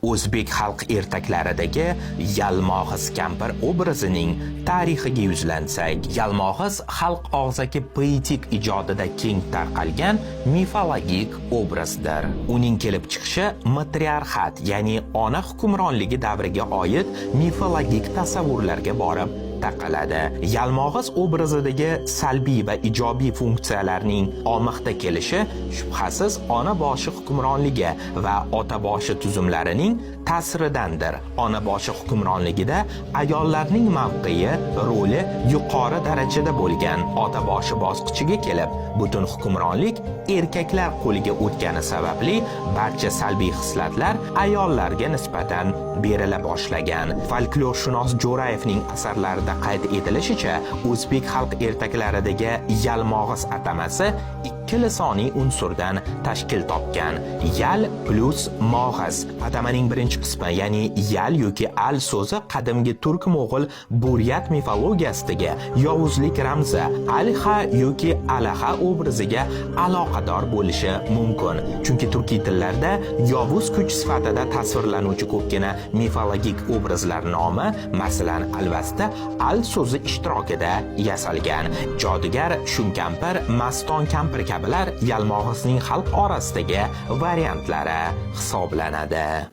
O'zbek xalq ertaklaridagi Yalmog'iz kampir obrazining tarixiga yuzlansak, Yalmog'iz xalq og'zaki poetik ijodida keng tarqalgan mifologik obrazdir. Uning kelib chiqishi matriarxat, ya'ni ona hukmronligi davriga oid mifologik tasavvurlarga borib taqaladi. Yalmog'iz obrazidagi salbiy va ijobiy funksiyalarning omixta kelishi shubhasiz ona boshi hukmronligi va ota boshi tuzumlarining ta'siridandir. Ona boshi hukmronligida ayollarning mavqei, roli yuqori darajada bo'lgan. Ota boshi bosqichiga kelib, butun hukmronlik erkaklar qo'liga o'tgani sababli barcha salbiy xislatlar ayollarga nisbatan berila boshlagan. Folklorshunos Jo'rayevning asarlarida qayd etilishicha, o'zbek xalq ertaklaridagi yalmog'iz atamasi ikki lisoniy unsurdan tashkil topgan: yal plyus mog'iz. Atamaning birinchi qismi, ya'ni yal yoki al so'zi qadimgi turk-mo'g'ul buryat mifologiyasidagi yovuzlik ramzi alxa yoki alaxa obraziga aloqador bo'lishi mumkin. Chunki turkiy tillarda yovuz kuch sifatida tasvirlanuvchi ko'pgina mifologik obrazlar nomi, masalan, alvasti al so'zi ishtirokida yasalgan. Jodugar, shumkampir, maston kampir kabilar yalmog'izning xalq orasidagi variantlari hisoblanadi.